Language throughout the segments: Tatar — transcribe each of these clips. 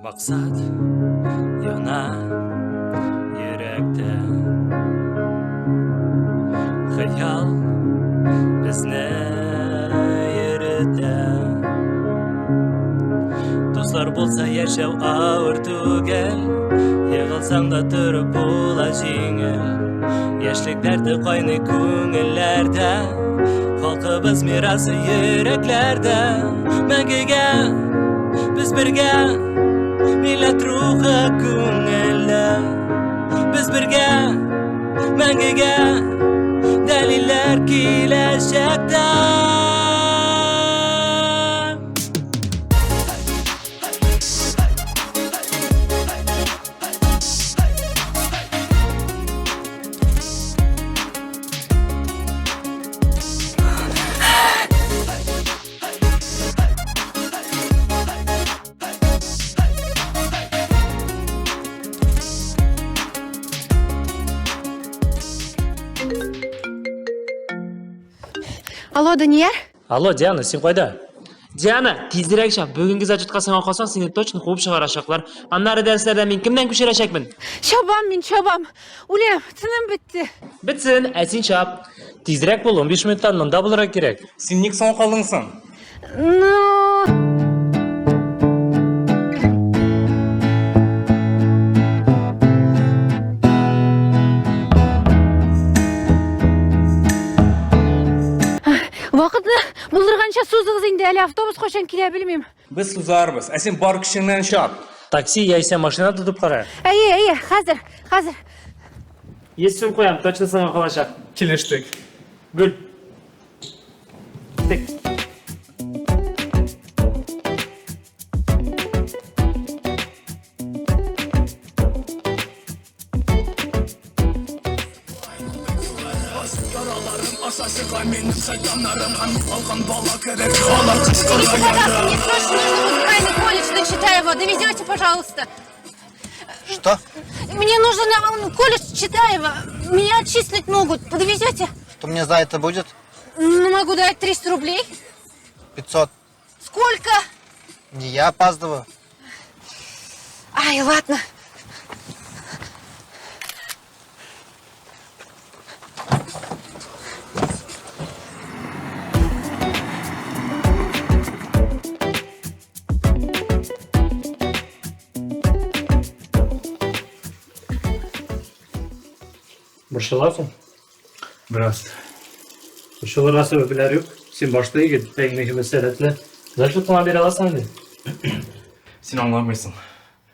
Максат яна йөрәктә. Хыял безне йөртә. Дуслар булса яшәү авыр түгел, Егылсаң да торып була җиңел. Яшьлек дәрте кайный күңелләрдә, Халкыбыз мирасы йөрәкләрдә. Мәңгегә без бергә, милләт рухы күңелдә. Без бергә, мәңгегә, дәлилләр киләчәктә. Алло, Данияр? Алло, Диана, син кайда? Диана, тизрәк чап. Бүгенге зачетка сиңа калсаң, сине точно куып чыгарачаклар. Аннары дәресләрдән мин кемнән күчерәчәкмен? Чабам мин, чабам. Үләм, тыным бетте. Бетсен, ә син чап. Тизрәк бул, 15 минуттан монда булырга кирәк. Син ник соңга калдың соң? Ну... Вакытны булдырганча сузыгыз инде, әле автобус кайчан килә белмим. Без сузарбыз, ә син бар көчеңнән чап. Такси яисә машина тотып кара. Әйе, әйе, хәзер, хәзер. 100 сум куям, точно соңга калачак. Килештек. Гөл. Киттек. Извините, пожалуйста, мне срочно нужно музыкальный колледж на Читаева. Довезете, пожалуйста. Что? Мне нужно на колледж Читаева. Меня отчислить могут. Подвезете? Что мне за это будет? Ну, могу дать 300 рублей. 500. Сколько? Не я опаздываю. Ай, ладно. Борчыласың? Бераз. Борчылырга сәбәпләр юк. Син башта егет, иң мөһиме сәләтле. Зачет кына бирә аласың инде. Син аңламыйсың.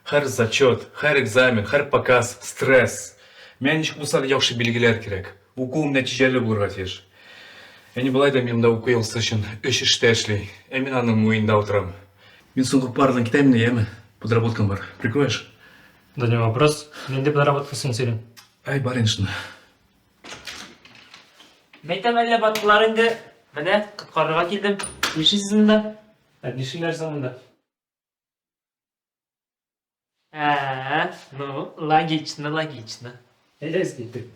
Һәр зачет, һәр экзамен, һәр показ стресс. Миңа ничек булса да яхшы билгеләр кирәк. Укуым нәтиҗәле булырга тиеш. Әни болай да мин монда уку елсы өчен өч эштә эшли. Ә мин аның муенында утырам. Мин соңгы парадан китәм инде, яме? Подработкам бар. Прикроешь? Да не вопрос. Нинди подработка соң синең? Ай, бар инде шунда. Мәйтәм, әллә баттылар инде. Менә, коткарырга килдем. Нишлисез монда? Ә нишлиләр соң монда? Ә, ну, логично, логично. Әйдәгез киттек.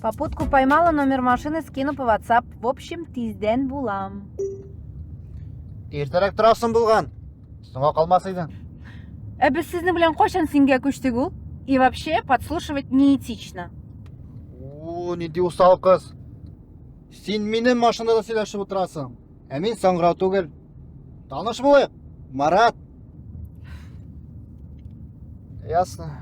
Попутку поймала, номер машины скину по WhatsApp. В общем, тиздән булам. Иртәрәк торасың булган. Соңга калмас идең. Ә без сезнең белән кайчан сингә күчтек ул? И вообще, подслушивать неэтично. О, нинди усал кыз. Син минем машинада сөйләшеп утырасың. Ә мин саңгырау түгел. Таныш булыйк. Марат. Ясно.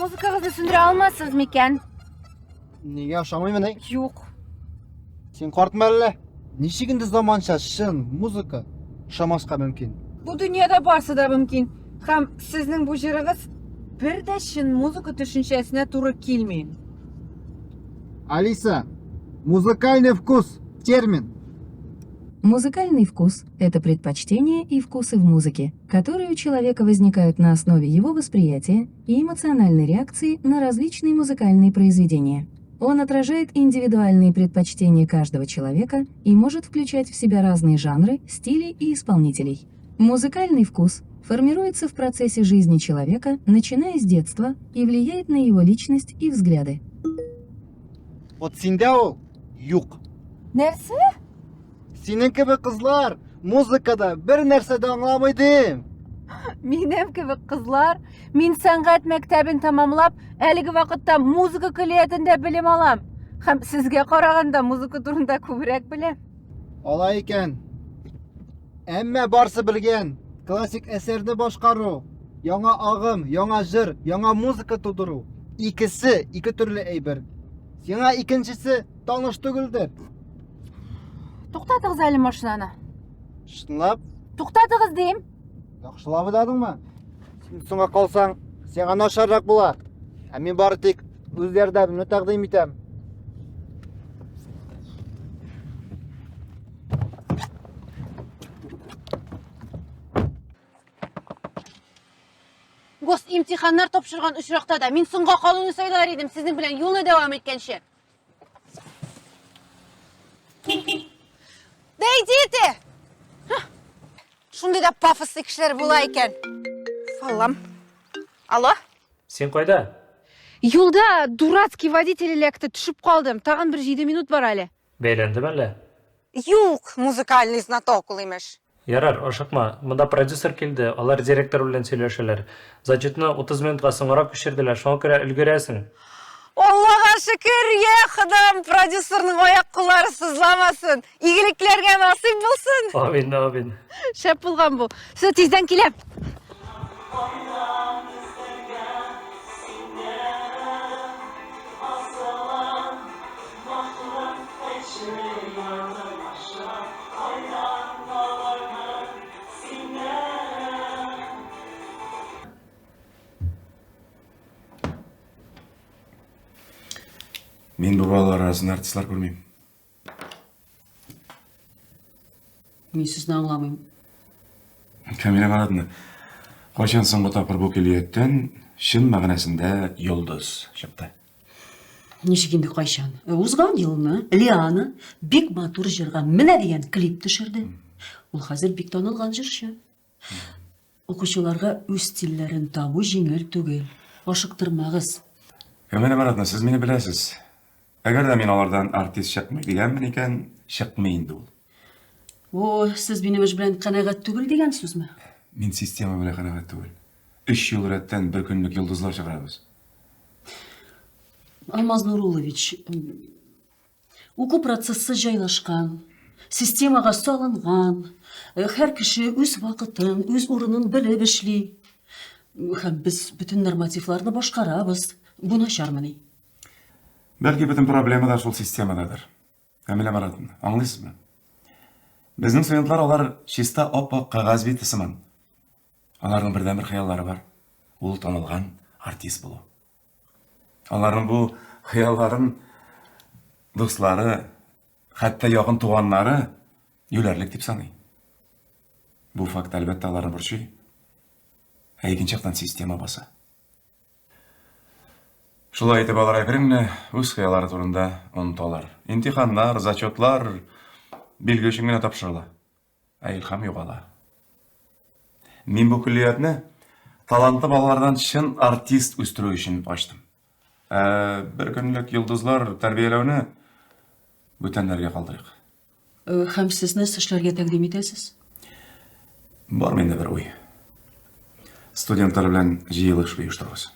Музыкагызны сүндерә алмассыз микән? Нигә ошамыймыни? Юк. Син картмы әллә? Ничек инде заманча чын музыка ошамаска мөмкин? Бу дөньяда барсы да мөмкин. Һәм сезнең бу җырыгыз бер дә чын музыка төшенчәсенә туры килми. Алиса, музыкальный вкус, термин. Музыкальный вкус – это предпочтения и вкусы в музыке, которые у человека возникают на основе его восприятия и эмоциональной реакции на различные музыкальные произведения. Он отражает индивидуальные предпочтения каждого человека и может включать в себя разные жанры, стили и исполнителей. Музыкальный вкус формируется в процессе жизни человека, начиная с детства, и влияет на его личность и взгляды. Вот синдә ул юк. Нәрсә? Синең кебек кызлар музыкада бер нәрсә дә аңламый дим. Минем кебек кызлар, мин сәнгать мәктәбен тәмамлап, әлеге вакытта музыка көллиятендә белем алам. Һәм сезгә караганда музыка турында күбрәк беләм. Алай икән. Әмма барсы белгән, классик әсәрне башкару, яңа агым, яңа җыр, яңа музыка тудыру икесе ике төрле әйбер. Сиңа икенчесе таныш түгелдер. Туктатыгыз әле машинаны. Чынлап, Туктатыгыз дим. яхшылап уйладыңмы? Син соңга калсаң, сиңа начаррак була. Ә мин бары тик үз ярдәмемне тәкъдим итәм. Госимтиханнар тапшырган очракта да мин соңга калуны сайлар идем, сезнең белән юлны дәвам иткәнче. Да иди ты! Шундый да пафослы кешеләр була икән. Фалам. Алло? Син кайда? Юлда дурацкий водитель эләкте, төшеп калдым. Тагын бер 7 минут бар әле. Бәйләндеме әллә? Юк, музыкальный знаток ул имеш. Ярар, ашыкма. Монда продюсер килде, алар директор белән сөйләшәләр. Зачетны 30 минутка соңрак күчерделәр, шуңа күрә өлгерәсең. Аллага шөкер, я Ходам, продюсерның аяк-куллары сызламасын, игелекләргә насыйп булсын. Амин, амин. Шәп булган бу. Все, тиздән киләм. Мин бу балалар арасында артистлар күрмим. Мин сезне аңламыйм. Камилә Маратовна, кайчан соңгы тапкыр бу көллияттән чын мәгънәсендә йолдыз чыкты? Ничек инде кайчан? Э, узган елны Лиана бик матур җырга менә дигән клип төшерде. Ул хәзер бик танылган җырчы. Укучыларга үз стильләрен табу җиңел түгел. Ашыктырмагыз. Камилә Маратовна, сез мине беләсез. Әгәр дә мин алардан артист чыкмый дигәнмен икән, чыкмый инде ул. О, сез минем эш белән канәгать түгел дигән сүзме? Мин система белән канәгать түгел. Өч ел рәттән бер көнлек йолдызлар чыгарабыз. Алмаз Нуруллович, уку процессы җайлашкан, системага салынган, э, һәр кеше үз вакытын, үз урынын белеп эшли. Һәм без бөтен нормативларны башкарабыз. Бу начармыни? Бәлки бөтен проблема да шул системададыр. Камилә Маратовна, аңлыйсызмы? Безнең студентлар алар чиста ап-ак кәгазь бите сыман. Аларның бердәнбер хыяллары бар. Ул танылган артист булу. Аларның бу хыялларын дуслары, хәтта якын туганнары юләрлек дип саный. Бу факт, әлбәттә, аларны борчый. Ә икенче яктан система баса. Шулай итеп, алар әкрен генә үз хыяллары турында оныталар. Имтиханнар, зачетлар билге өчен генә тапшырыла. Ә илһам югала. Мин бу көллиятне талантлы балалардан чын артист үстерү өчен ачтым. Ә бер көнлек йолдызлар тәрбияләүне бүтәннәргә калдырыйк. Э, һәм сез нәрсә эшләргә тәкъдим итәсез? Бар миндә бер уй. Студентлар белән җыелыш оештырабыз.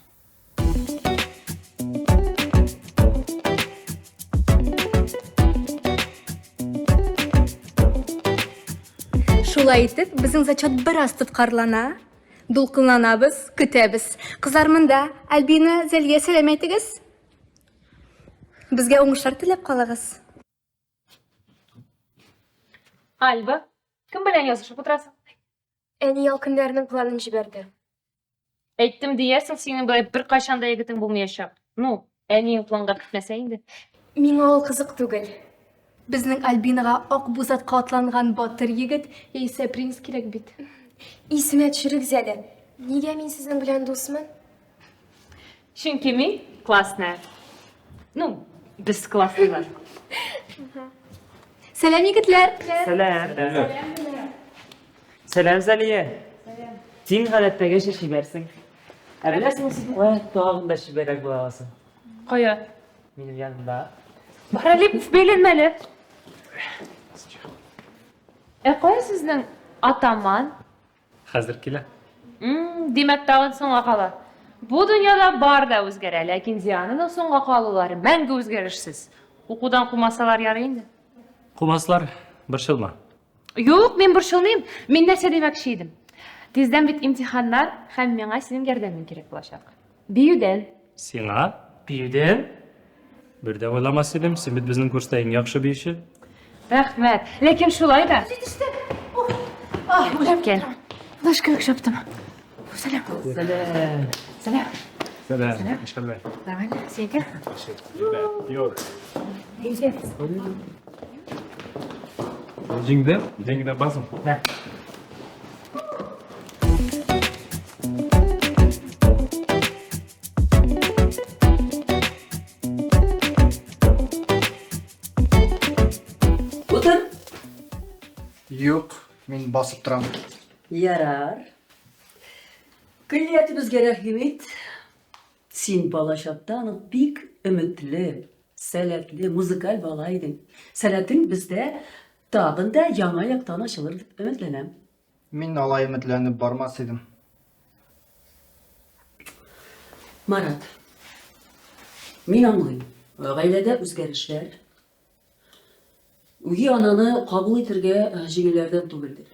Шулай итеп, безнең зачет бераз тоткарлана. Дулкынланабыз, көтәбез. Кызлар монда. Альбина, Зәлия, сәлам әйтегез. Безгә уңышлар теләп калыгыз. Альба, кем белән язышып утырасың? Әни ял көннәренең планын җибәрде. Әйттем диярсең, синең болай беркайчан да егетең булмаячак. Ну, әниең планга кертмәсә инде. Миңа ул кызык түгел. Безнең Альбинага ак бүз атка атланган батыр егет яисә принц кирәк бит. Исемә төшерегез әле. Нигә мин сезнең белән дусмын? Чөнки мин классная. Ну, без классныйлар. Сәлам, егетләр! Сәлам. Сәлам, Зәлия. Син гадәттәгечә чибәрсең. Ә беләсеңме, син кая тагын да чибәррәк була аласың? Кая? Минем янымда. Бар әле, бәйләнмә әле. Ә кая сезнең атаман? Хәзер килә. Димәк, тагын соңга кала. Бу дөньяда бар да үзгәрә, ләкин Диананың соңга калулары мәңге үзгәрешсез. Укудан кумасалар ярый инде. Кумаслар, борчылма. Юк, мин борчылмыйм. Мин нәрсә димәкче идем? Тиздән бит имтиханнар һәм миңа синең ярдәмең кирәк булачак. Биюдән. Сиңа? Биюдән? Бер дә уйламас идем, син бит безнең курста иң яхшы биюче. Рәхмәт. Ләкин шулай да. Җитеште. Ай, үләм. Кел. Лыж кебек чаптым. Сәлам. Сәлам. Сәлам. Сәлам. Ничек Нормально. Синеке? Юк. Җиңдем. Деньги басым. Да. Утыр. Юк, мин басып торам. Ярар. Көллиятебезгә рәхим ит. Син балачактан ук бик өметле, сәләтле, музыкаль бала идең. Сәләтең бездә тагын да яңа яктан ачылыр дип өметләнәм. Мин алай өметләнеп бармас идем. Марат, мин аңлыйм. Гаиләдә үзгәрешләр. Үги ананы кабул итергә җиңелләрдән түгелдер.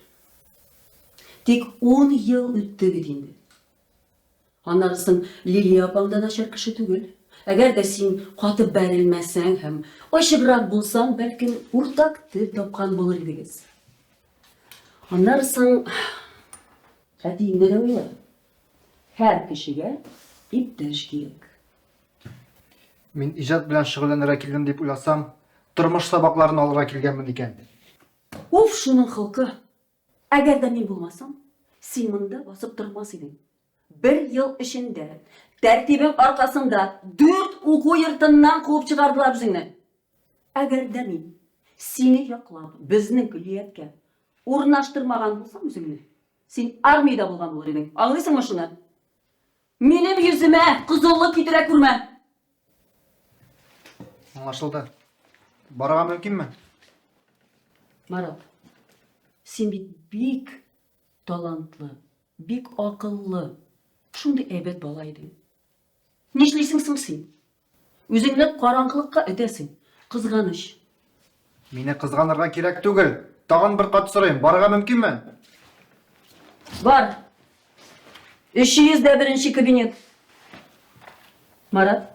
Тик ун ел үтте бит инде. Аннары соң Лилия апаң да начар кеше түгел. Әгәр дә син каты бәрелмәсәң һәм ачыграк булсаң, бәлкем, уртак тел тапкан булыр идегез. Аннары соң әтиеңне дә уйла. Һәр кешегә иптәш кирәк. Мин иҗат белән шөгыльләнергә килдем дип уйласам, тормыш сабакларын алырга килгәнмен икән. Уф, шуның холкы! Әгәр дә мин булмасам, син монда басып тормас идең. Бер ел эчендә тәртибең аркасында дүрт уку йортыннан куып чыгардылар үзеңне. Әгәр дә мин сине яклап, безнең көллияткә урнаштырмаган булсам үзеңне, син армиядә булган булыр идең. Аңлыйсыңмы шуны? Минем йөземә кызыллык китерә күрмә. Аңлашылды. Барырга мөмкинме? Марат, син бит бик талантлы, бик акыллы, шундый әйбәт бала идең. Нишлисең соң син? Үзеңне караңгылыкка этәсең. Кызганыч. Мине кызганырга кирәк түгел. Тагын бер кат сорыйм, барырга мөмкинме? Бар. 301 кабинет. Марат.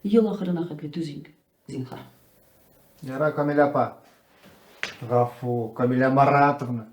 Ел ахырына хәтле түз инде, зинһар. Ярар, Камилә апа. Гафу, Камилә Маратовна.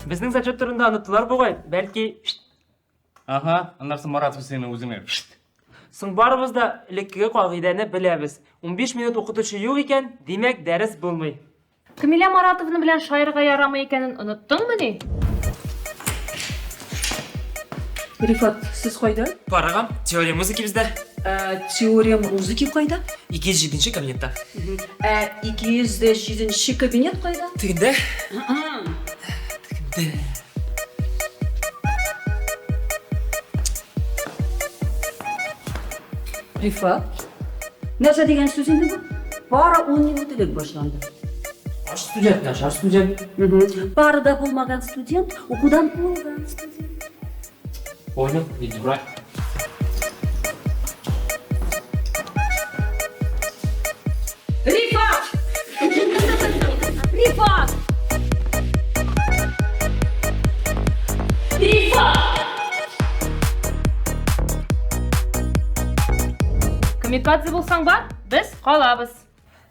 Безнең зачет турында оныттылар бугай, бәлки... Ага, аннан соң Маратов сине үзеңә. Соң барыбыз да элеккеге кагыйдәне беләбез. 15 минут укытучы юк икән, димәк, дәрес булмый. Камилә Маратовна белән шаярырга ярамый икәнен оныттыңмыни? Рифат, сез кайда? Парага, теория музыки бездә. Ә, теория музыки кайда? 207 кабинетта. Ә 207 кабинет кайда? Тегендә. Тегендә. Рифат, нәрсә дигән сүз инде бу? Пара 10 минут элек башланды. Аш студент, начар студент. Парада булмаган студент, укудан куылган студент. Понял, не дурак. Рифат! Рифат! Рифат! Камикадзе булсаң бар, без калабыз.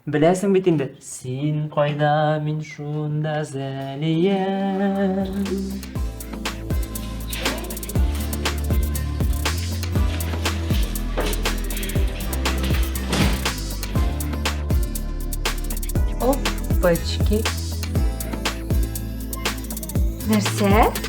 Беләсең бит инде, син кайда, мин шунда, Зәлия. Опачки. Нәрсә?